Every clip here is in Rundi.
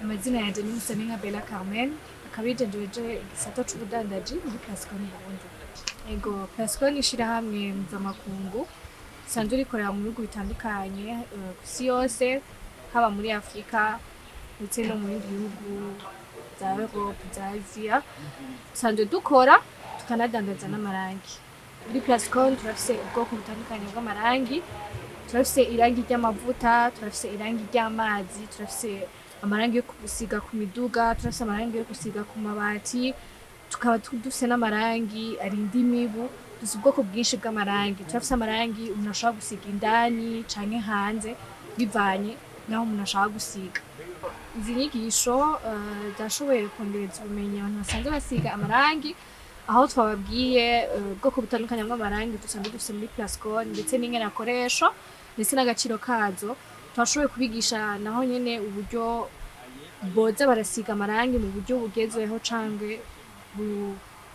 Amazina yanje ni Museninka Bella Carmen, akaba yijejeje igisata c'ubudandaji muri Plascon Burundi. Ego, Plascon ni ishirahamwe mpuzamakungu risanzwe rikorera mu bihugu bitandukanye kw'isi yose, haba muri Afrika ndetse no mu bindi bihugu vya Europe, vya Asia. Dusanzwe dukora tukanadandaza n'amarangi. Muri Plascon turafise ubwoko butandukanye bw'amarangi: turafise irangi ry'amavuta, turafise irangi ry'amazi, turafise amarangi yo gusiga ku miduga, turafise amarangi yo gusiga ku mabati, tukaba dufise n'amarangi arinda imibu. Dufise ubwoko bwinshi bw'amarangi. Turafise amarangi umuntu ashobora gusiga indani canke hanze, bivanye n'aho umuntu ashaka gusiga. Izi nyigisho zashoboye kongereza ubumenyi abantu basanzwe basiga amarangi, aho twababwiye ubwoko butandukanye bw'amarangi dusanzwe dufise muri Plascon, ndetse n'ingene akoreshwa, ndetse n'agaciro kazo. Twashoboye kubigisha naho nyene uburyo boza barasiga amarangi mu buryo bugezweho canke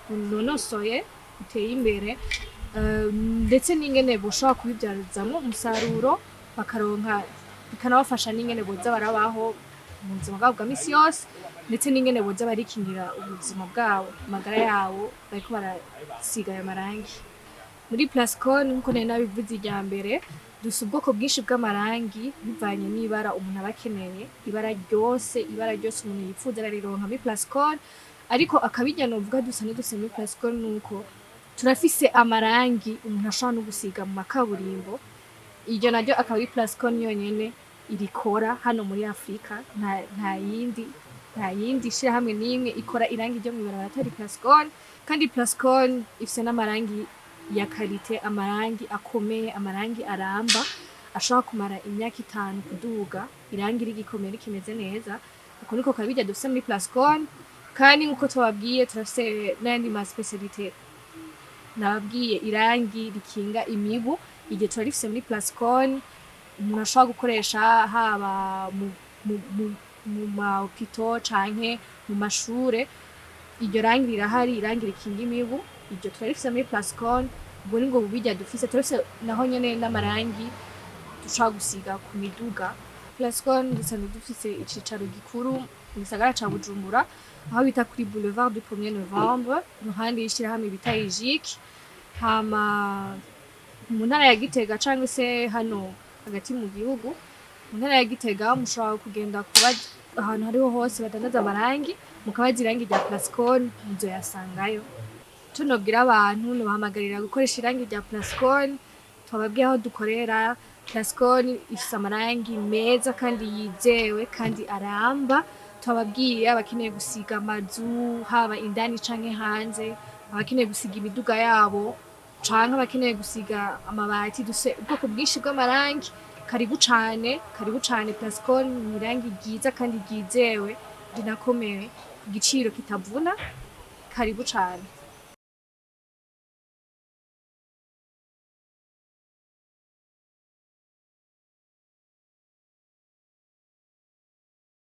bunonosoye, buteye imbere, ndetse n'ingene boshobora kubivyazamwo umusaruro bakaronka, bikanabafasha n'ingene boza barabaho mu buzima bwabo bwa misi yose, ndetse n'ingene boza barikingira ubuzima bwabo, amagara yabo, bariko barasiga ayo marangi. Muri Plascon, nkuko nari nabivuze irya mbere, dufise ubwoko bwinshi bw'amarangi bivanye n'ibara umuntu aba akeneye. Ibara ryose umuntu yipfuza ararironka muri Plascon. Ariko akabirya novuga dusanzwe dufise muri Plascon nuko turafise amarangi umuntu ashobora no gusiga mu makaburimbo. Iryo naryo akaba ari Plascon yonyene irikora hano muri Afrika. Nta yindi shirahamwe n'imwe ikora irangi ryo mw'ibarabara atari Plascon. Kandi Plascon ifise n'amarangi ya qualité, amarangi akomeye, amarangi aramba, ashobora kumara imyaka 5 kuduga, irangi rigikomeye, rikimeze neza. Uko niko kabirya dufise muri Plascon. Kandi nkuko tubabwiye, turafise n'ayandi ma spécialité. Nababwiye irangi rikinga imibu, iryo turarifise muri Plascon, umuntu ashobora gukoresha haba mu ma hôpitaux canke mu mashure. Iryo rangi rirahari, irangi rikinga imibu, iryo turarifise muri Plascon. Ubwo nibwo bubirya dufise. Turafise naho nyene n'amarangi dushobora gusiga ku miduga. Plascon dusanzwe dufise icicaro gikuru mu gisagara ca Bujumbura, aho bita kuri Boulevard du 1er Novembre, iruhande y'ishirahamwe bita IJIC. Hama mu ntara ya Gitega, canke se hano hagati mu gihugu mu ntara ya Gitega, mushobora kugenda kuba ahantu hariho hose badandaza amarangi, mukabaza irangi rya Plascon, muzoyasangayo. Tunobwira abantu, nobahamagarira gukoresha irangi rya Plascon. Twababwiye aho dukorera. Plascon ifise amarangi meza kandi yizewe kandi aramba. Twababwiye abakeneye gusiga amazu, haba indani canke hanze, abakeneye gusiga imiduga yabo canke abakeneye gusiga amabati, dufise ubwoko bwinshi bw'amarangi. Karibu cane, karibu cane. Plascon ni irangi ryiza kandi ryizewe, rinakomeye, ku giciro kitavuna. Karibu cane.